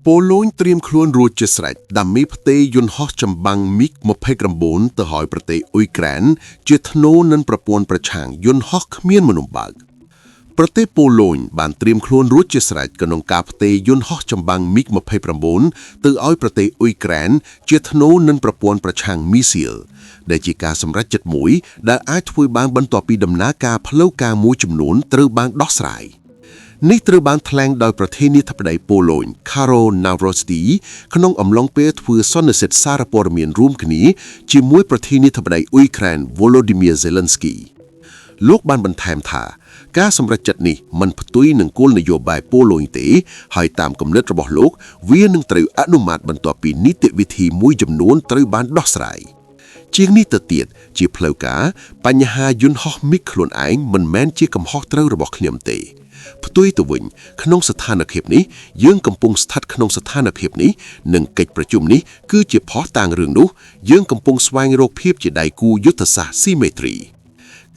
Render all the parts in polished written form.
ប៉ូឡូញត្រៀមខ្លួនរួចជាស្រេចដើម្បីផ្ទេរយន្តហោះចម្បាំង MiG-29 ទៅឲ្យប្រទេសអ៊ុយក្រែនជាថ្នូរនឹងប្រព័ន្ធប្រឆាំងយន្តហោះគ្មានមនុស្សបើកប្រទេសប៉ូឡូញបានត្រៀមខ្លួនរួចជាស្រេចក្នុងការផ្ទេរយន្តហោះចម្បាំង MiG-29 ទៅឲ្យប្រទេសអ៊ុយក្រែនជាថ្នូរនឹងប្រព័ន្ធប្រឆាំងមីស៊ីលដែលជាការសម្រេចចិត្តមួយដែលអាចធ្វើបានបន្ទាប់ពីដំណើរការផ្លូវការមួយចំនួនត្រូវបានដោះស្រាយ។ នេះត្រូវបានថ្លែងដោយប្រធានាធិបតីប៉ូឡូញ Karol Nawrocki ក្នុងអំឡុងពេលធ្វើសន្និសីទសារព័ត៌មានរួមគ្នាជាមួយប្រធានាធិបតីអ៊ុយក្រែន Volodymyr Zelensky។ លោកបានបន្ថែមថាការសម្រេចចិត្តនេះមិនផ្ទុយនឹងគោលនយោបាយប៉ូឡូញទេហើយតាមគំនិតរបស់លោកវានឹងត្រូវអនុម័តបន្ទាប់ពីនីតិវិធីមួយចំនួនត្រូវបានដោះស្រាយ។ ជាងនេះទៅទៀតជាផ្លូវការបញ្ហាយន្តហោះមីកខ្លួនឯងមិនមែនជាកំហុសត្រូវរបស់ខ្ញុំទេផ្ទុយទៅវិញក្នុងស្ថានភាពនេះយើងកំពុងស្ថិតក្នុងស្ថានភាពនេះនិងកិច្ចប្រជុំនេះគឺជាភស្តុតាងរឿងនោះយើងកំពុងស្វែងរកភាពជាដៃគូយុទ្ធសាស្ត្រស៊ីមេទ្រី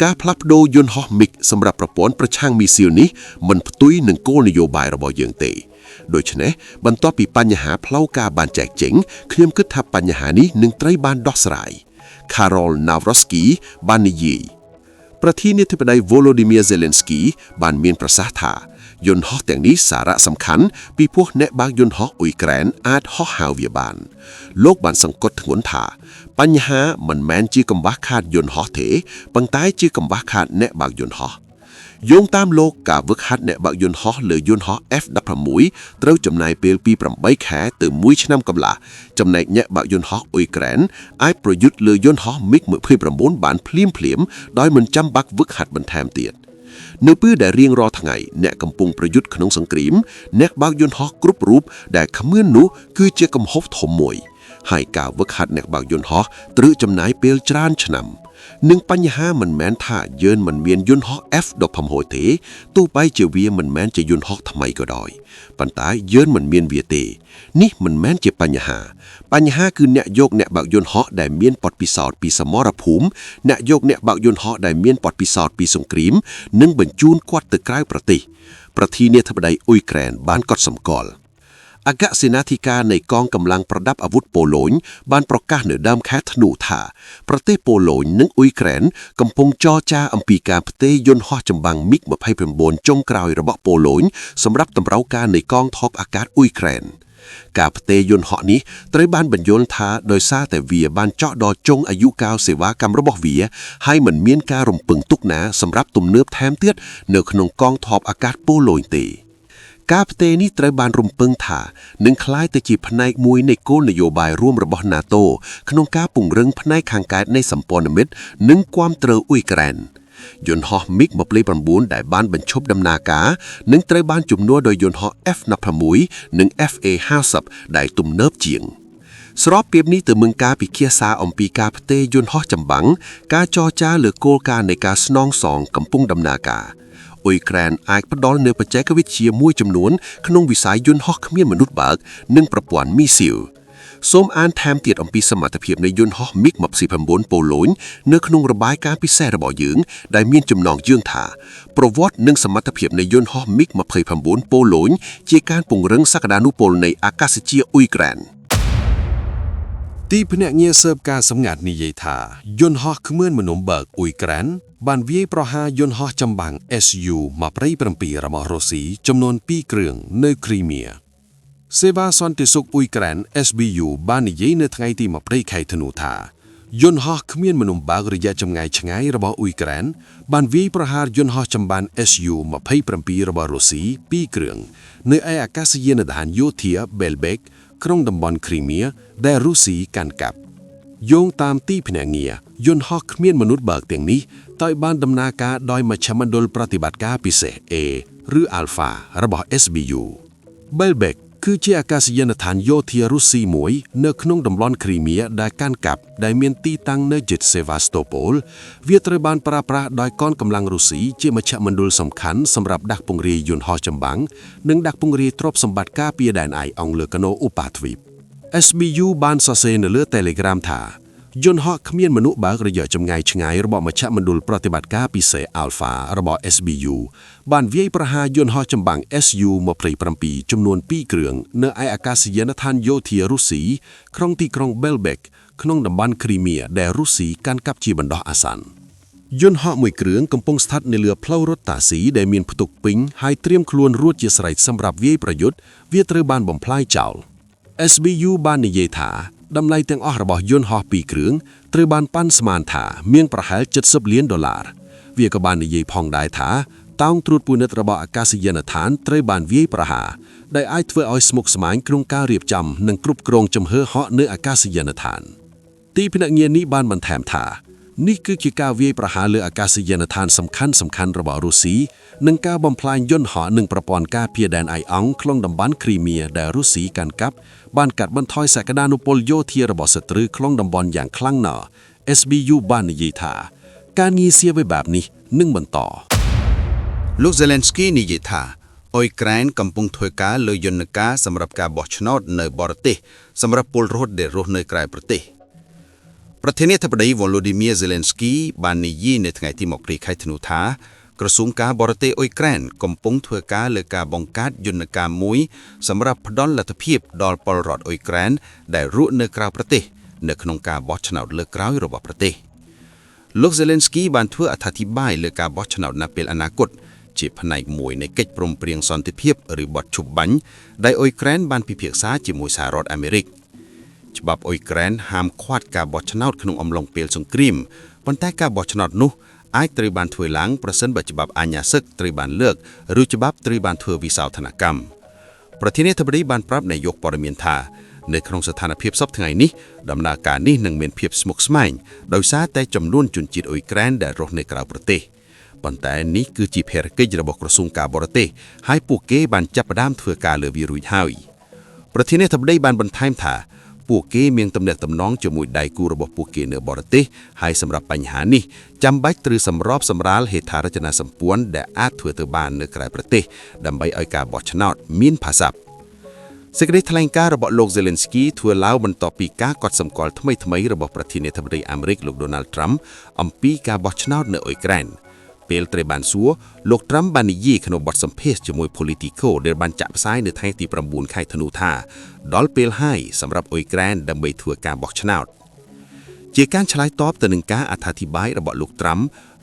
ការផ្លាស់ប្ដូរយន្តហោះមីកសម្រាប់ប្រព័ន្ធប្រឆាំងមីស៊ីលនេះមិនផ្ទុយនឹងគោលនយោបាយរបស់យើងទេដូច្នេះបន្ទាប់ពីបញ្ហាផ្លូវការបានចែកចេញខ្ញុំគិតថាបញ្ហានេះនឹងត្រូវបានដោះស្រាយ Karol Nawrocki បាននិយាយប្រធានាធិបតី Volodymyr Zelensky បានមានប្រសាសន៍ថាយន្តហោះទាំងនេះសារៈសំខាន់ពីព្រោះអ្នកបើកយន្តហោះអ៊ុយក្រែនអាចហោះហើរវាបានលោកបានសង្កត់ធ្ងន់ថាបញ្ហាមិនមែនជាកង្វះខាតយន្តហោះទេប៉ុន្តែជាកង្វះខាតអ្នកបើកយន្តហោះយោងតាមលោកការវឹកហាត់អ្នកបើកយន្តហោះលើយន្តហោះ F-16 ត្រូវចំណាយពេលពី8ខែទៅ1ឆ្នាំកន្លះចំណែកអ្នកបើកយន្តហោះអ៊ុយក្រែនអាចប្រយុទ្ធលើយន្តហោះ MiG-29 បានភ្លាមភ្លាមៗដោយមិនចាំបាច់វឹកហាត់បន្ថែមទៀតនៅពេលដែលរៀងរាល់ថ្ងៃអ្នកកំពុងប្រយុទ្ធក្នុងសង្គ្រាមអ្នកបើកយន្តហោះគ្រប់រូបដែលគ្មាននោះគឺជាកំហុសធំមួយហើយការវឹកហាត់អ្នកបើកយន្តហោះត្រូវចំណាយពេលច្រើនឆ្នាំនឹងបញ្ហាមិនមែនថាយើងមិនមានយន្តហោះ F-16 ទេទោះបីជាវាមិនមែនជាយន្តហោះថ្មីក៏ដោយប៉ុន្តែយើងមិនមានវាទេនេះមិនមែនជាបញ្ហាបញ្ហាគឺអ្នកយកអ្នកបើកយន្តហោះដែលមានបទពិសោធន៍ពីសមរភូមិអ្នកយកអ្នកបើកយន្តហោះដែលមានបទពិសោធន៍ពីសង្គ្រាមនិងបញ្ជូនគាត់ទៅក្រៅប្រទេសប្រធានាធិបតីអ៊ុយក្រែនបានកត់សម្គាល់អគ្គសេនាធិការនៃកងកម្លាំងប្រដាប់អាវុធប៉ូឡូញបានប្រកាសនៅដើមខែធ្នូថាប្រទេសប៉ូឡូញនិងអ៊ុយក្រែនកំពុងចរចាអំពីការផ្ទេរយន្តហោះចម្បាំង MiG-29 ចុងក្រោយរបស់ប៉ូឡូញសម្រាប់តម្រូវការនៃកងទ័ពអាកាសអ៊ុយក្រែនការផ្ទេរយន្តហោះនេះត្រូវបានបញ្យល់ថាដោយសារតែវាបានចក់ដល់ចុងអាយុកាលសេវាកម្មរបស់វាហើយមិនមានការរំពឹងទុកណាសម្រាប់ទំនើបថែមទៀតនៅក្នុងកងទ័ពអាកាសប៉ូឡូញទេការផ្ទេរនេះត្រូវបានរំពឹងថានឹងក្លាយទៅជាផ្នែកមួយនៃគោលនយោបាយរួមរបស់ NATO ក្នុងការពង្រឹងផ្នែកខាងកើតនៃសម្ព័ន្ធមិត្តនិងគាំទ្រអ៊ុយក្រែនយន្តហោះ MiG-29 ដែលបានបញ្ឈប់ដំណើរការនឹងត្រូវបានជំនួសដោយយន្តហោះ F-16 និង FA-50 ដែលទំនើបជាងស្របពេលនេះទៅមឹងការពិភាក្សាអំពីការផ្ទេរយន្តហោះចម្បាំងការចរចាលើគោលការណ៍នៃការស្នងសងកំពុងដំណើរការអ៊ុយក្រែនអាចផ្ដល់នូវបច្ចេកវិទ្យាមួយចំនួនក្នុងវិស័យយន្តហោះគ្មានមនុស្សបើកនិងប្រព័ន្ធមីស៊ីលសូមអានថែមទៀតអំពីសមត្ថភាពនៃយន្តហោះ MiG-29 ប៉ូឡូញនៅក្នុងរបាយការណ៍ពិសេសរបស់យើងដែលមានចំណងជើងថាប្រវត្តិនិងសមត្ថភាពនៃយន្តហោះ MiG-29 ប៉ូឡូញជាការពង្រឹងសក្តានុពលនៃអាកាសចរអ៊ុយក្រែន ទីភ្នាក់ងារស៊ើបការសម្ងាត់និយាយថាយន្តហោះគ្មានមនុស្សបើកអ៊ុយក្រែនបានវាយប្រហារយន្តហោះចម្បាំង SU-27 របស់រុស្ស៊ីចំនួន2គ្រឿងនៅគ្រីមៀសេវាសន្តិសុខអ៊ុយក្រែន SBU បាននិយាយនៅថ្ងៃទី20ខែធ្នូថាយន្តហោះគ្មានមនុស្សបើករយៈចម្ងាយឆ្ងាយរបស់អ៊ុយក្រែនបានវាយប្រហារយន្តហោះចម្បាំង SU-27 របស់រុស្ស៊ី2គ្រឿងនៅឯអាកាសយានដ្ឋានយោធា Belbek ក្នុងតំបន់គ្រីមៀដែលរុស្ស៊ីកាន់កាប់យោងតាមទីភ្នាក់ងារយន្តហោះគ្មានមនុស្សបើកទាំងនេះត្រូវបានដំណើរការដោយមជ្ឈមណ្ឌលប្រតិបត្តិការពិសេស A ឬ Alpha របស់ SBU Belbek គឺជាអាកាសយានដ្ឋានយោធារុស្ស៊ីមួយនៅក្នុងតំបន់គ្រីមៀដែលកាន់កាប់ដែលមានទីតាំងនៅជិតសេវ៉ាស្តូប៉ូលវាត្រូវបានប្រើប្រាស់ដោយកងកម្លាំងរុស្ស៊ីជាមជ្ឈមណ្ឌលសំខាន់សម្រាប់ដាក់ពង្រាយយន្តហោះចម្បាំងនិងដាក់ពង្រាយទ្រព្យសម្បត្តិការពារដែនឯកអង្គលើកណូឧបទ្វីប SBU បានសរសេរនៅលើ Telegram ថា យន្តហោះគ្មានមនុស្សបើករយៈចម្ងាយឆ្ងាយរបស់មជ្ឈមណ្ឌលប្រតិបត្តិការពិសេស Alpha របស់ SBU បានវាយប្រហារយន្តហោះចម្បាំង SU-27 ចំនួន2គ្រឿងនៅឯអាកាសយានដ្ឋានយោធារុស្ស៊ីក្នុងទីក្រុង Belbek ក្នុងតំបន់គ្រីមៀដែលរុស្ស៊ីកាន់កាប់ជាបណ្ដោះអាសន្នយន្តហោះមួយគ្រឿងកំពុងស្ថិតនៅលើផ្លូវរត់តាស៊ីដែលមានផ្ទុកពេញហើយត្រៀមខ្លួនរួចជាស្រេចសម្រាប់វាយប្រយុទ្ធវាត្រូវបានបំផ្លាញចោល SBU បាននិយាយថាតម្លៃទាំងអស់របស់យន្តហោះពីរគ្រឿងត្រូវបានប៉ាន់ស្មានថាមានប្រហែល70លានដុល្លារវាក៏បាននិយាយផងដែរថាតោងត្រួតពិនិត្យរបស់អាកាសយានដ្ឋានត្រូវបានវាយប្រហារដែលអាចធ្វើឲ្យស្មុគស្មាញក្នុងការរៀបចំនិងគ្រប់គ្រងចំហហក់នៅអាកាសយានដ្ឋាន ទីភ្នាក់ងារនេះបានបន្ថែមថានេះគឺជាការវាយប្រហារលើអាកាសយានដ្ឋានសំខាន់សំខាន់របស់រុស្ស៊ីនិងការបំផ្លាញយន្តហោះនិងប្រព័ន្ធការពារដែនឯកអង្គក្នុងតំបន់គ្រីមៀដែលរុស្ស៊ីកាន់កាប់បានកាត់បន្ថយសក្តានុពលយោធារបស់សត្រូវក្នុងតំបន់យ៉ាងខ្លាំងណាស់ SBU បាននិយាយថាការងារសៀវបែបនេះនឹងបន្ត លោក Zelensky និយាយថាអ៊ុយក្រែនកំពុងធ្វើការលើយន្តការសម្រាប់ការបោះឆ្នោតនៅបរទេសសម្រាប់ពលរដ្ឋដែលរស់នៅក្រៅប្រទេសប្រធានាធិបតី Volodymyr Zelensky បាននិយាយនៅថ្ងៃទី20ខែធ្នូថាក្រសួងការបរទេសអ៊ុយក្រែនកំពុងធ្វើការលើការបង្កើតយន្តការមួយសម្រាប់ផ្ដល់លទ្ធភាពដល់ពលរដ្ឋអ៊ុយក្រែនដែលរស់នៅក្រៅប្រទេសនៅក្នុងការបោះឆ្នោតលើកក្រោយរបស់ប្រទេស លោក Zelensky បានធ្វើអត្ថាធិប្បាយលើការបោះឆ្នោតនាពេលអនាគតជាផ្នែកមួយនៃកិច្ចព្រមព្រៀងសន្តិភាពឬបទឈប់បាញ់ដែលអ៊ុយក្រែនបានពិភាក្សាជាមួយសហរដ្ឋអាមេរិកច្បាប់អ៊ុយក្រែនហាមឃាត់ការបោះឆ្នោតក្នុងអំឡុងពេលសង្គ្រាមប៉ុន្តែការបោះឆ្នោតនោះអាចត្រូវបានធ្វើឡើងប្រសិនបើច្បាប់អាជ្ញាសឹកត្រូវបានលើកឬច្បាប់ត្រូវបានធ្វើវិសោធនកម្មប្រធានាធិបតីបានប្រាប់នាយកព័ត៌មានថានៅក្នុងស្ថានភាពសពថ្ងៃនេះដំណើរការនេះនឹងមានភាពស្មុគស្មាញដោយសារតែចំនួនជនជាតិអ៊ុយក្រែនដែលរស់នៅក្រៅប្រទេសប៉ុន្តែនេះគឺជាភារកិច្ចរបស់ក្រសួងការបរទេសហើយពួកគេបានចាប់ផ្ដើមធ្វើការលើវារួចហើយប្រធានាធិបតីបានបន្ថែមថាពួកគេមានទំនាក់ទំនងជាមួយដៃគូរបស់ពួកគេនៅបរទេសហើយសម្រាប់បញ្ហានេះចាំបាច់ត្រូវសម្របសម្រាលហេដ្ឋារចនាសម្ព័ន្ធដែលអាចធ្វើទៅបាននៅក្រៅប្រទេសដើម្បីឲ្យការបោះឆ្នោតមានផាស័ព្ទ សេចក្តីថ្លែងការណ៍របស់លោក Zelensky ធ្វើឡើងបន្ទាប់ពីការកត់សម្គាល់ថ្មីៗរបស់ប្រធានាធិបតីអាមេរិកលោក Donald Trump អំពីការបោះឆ្នោតនៅអ៊ុយក្រែនពេលត្រូវបានសួរលោក Trump បាននិយាយក្នុងបទសម្ភាសន៍ជាមួយ Politico ដែលបានចាក់ផ្សាយនៅថ្ងៃទី9ខែធ្នូថាដល់ពេលហើយសម្រាប់អ៊ុយក្រែនដើម្បីធ្វើការបោះឆ្នោត ជាការឆ្លើយតបទៅនឹងការអត្ថាធិប្បាយរបស់លោកត្រាំ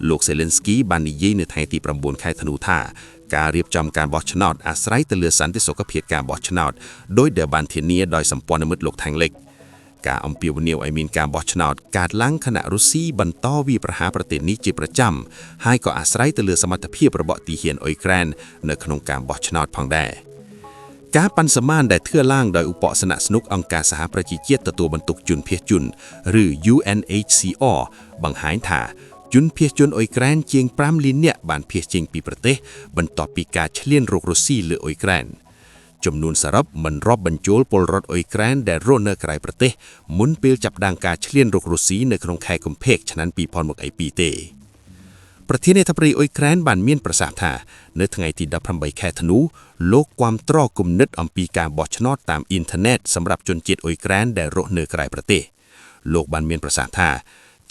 លោកសេលិនស្គីបាននិយាយនៅថ្ងៃទី9ខែធ្នូថាការរៀបចំការបោះឆ្នោតអាស្រ័យទៅលើសន្តិសុខភាពការបោះឆ្នោតដោយដែលបានធានាដោយសម្ព័ន្ធមិត្តលោកខាងលិចការអំពាវនាវឲ្យមានការបោះឆ្នោតកើតឡើងខណៈរុស្ស៊ីបន្តវាយប្រហារប្រទេសនេះជាប្រចាំហើយក៏អាស្រ័យទៅលើសមត្ថភាពរបស់ទីហ៊ានអ៊ុយក្រែននៅក្នុងការបោះឆ្នោតផងដែរ ការប៉ាន់ស្មានដែលធ្វើឡើងដោយឧបសនៈស្នុកអង្គការសហប្រជាជាតិទទួលបន្ទុកជនភៀសជនឬ UNHCR បង្ហាញថាជនភៀសជនអ៊ុយក្រែនជាង5លាននាក់បានភៀសចេញពីប្រទេសបន្ទាប់ពីការឈ្លានរករុស្ស៊ីលើអ៊ុយក្រែនចំនួនសរុបមិនរាប់បញ្ចូលពលរដ្ឋអ៊ុយក្រែនដែលរស់នៅក្រៅប្រទេសមុនពេលចាប់ផ្ដើមការឈ្លានរករុស្ស៊ីនៅក្នុងខែកុម្ភៈឆ្នាំ2022ទេ ប្រធានាធិបតីអ៊ុយក្រែនបានមានប្រសាសន៍ថានៅថ្ងៃទី18ខែធ្នូលោកគាំទ្រគំនិតអំពីការបោះឆ្នោតតាមអ៊ីនធឺណិតសម្រាប់ជនជាតិអ៊ុយក្រែនដែលរស់នៅក្រៅប្រទេសលោកបានមានប្រសាសន៍ថា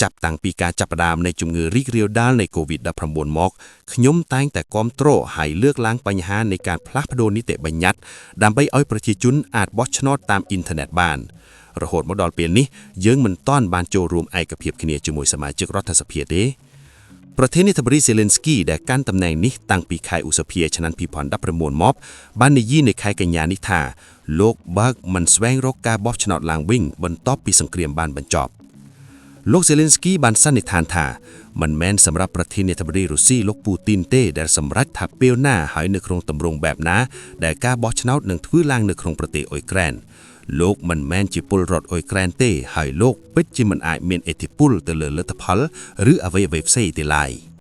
ចាប់តាំងពីការចាប់ផ្ដើមនៃជំងឺរីករាលដាលនៃ COVID-19 មកខ្ញុំតែងតែគាំទ្រហើយលើកឡើងបញ្ហានៃការផ្លាស់ប្ដូរនីតិបញ្ញត្តិដើម្បីឲ្យប្រជាជនអាចបោះឆ្នោតតាមអ៊ីនធឺណិតបានរហូតមកដល់ពេលនេះយើងមិនទាន់បានចូលរួមឯកភាពគ្នាជាមួយសមាជិករដ្ឋសភាទេ ប្រធានាធិបតីសេលិនស្គីដែលកាន់តំណែងនេះតាំងពីខែឧសភាឆ្នាំ2019មកបាននិយាយនៅខែកញ្ញានេះថាលោកបើកមិនស្វែងរកការបោះឆ្នោតឡើងវិញបន្ទាប់ពីសង្គ្រាមបានបញ្ចប់លោកសេលិនស្គីបានសន្និដ្ឋានថាមិនមែនសម្រាប់ប្រធានាធិបតីរុស្ស៊ីលោកពូទីនទេដែលសម្រេចថាពេលណាហើយនៅក្នុងទម្រង់បែបណាដែលការបោះឆ្នោតនឹងធ្វើឡើងនៅក្នុងប្រទេសអ៊ុយក្រែនលោកមិនមែនជាពលរដ្ឋអ៊ុយក្រែនទេហើយលោកពិតជាមិនអាចមានឥទ្ធិពលទៅលើលទ្ធផលឬអ្វីៗផ្សេងទេឡើយ។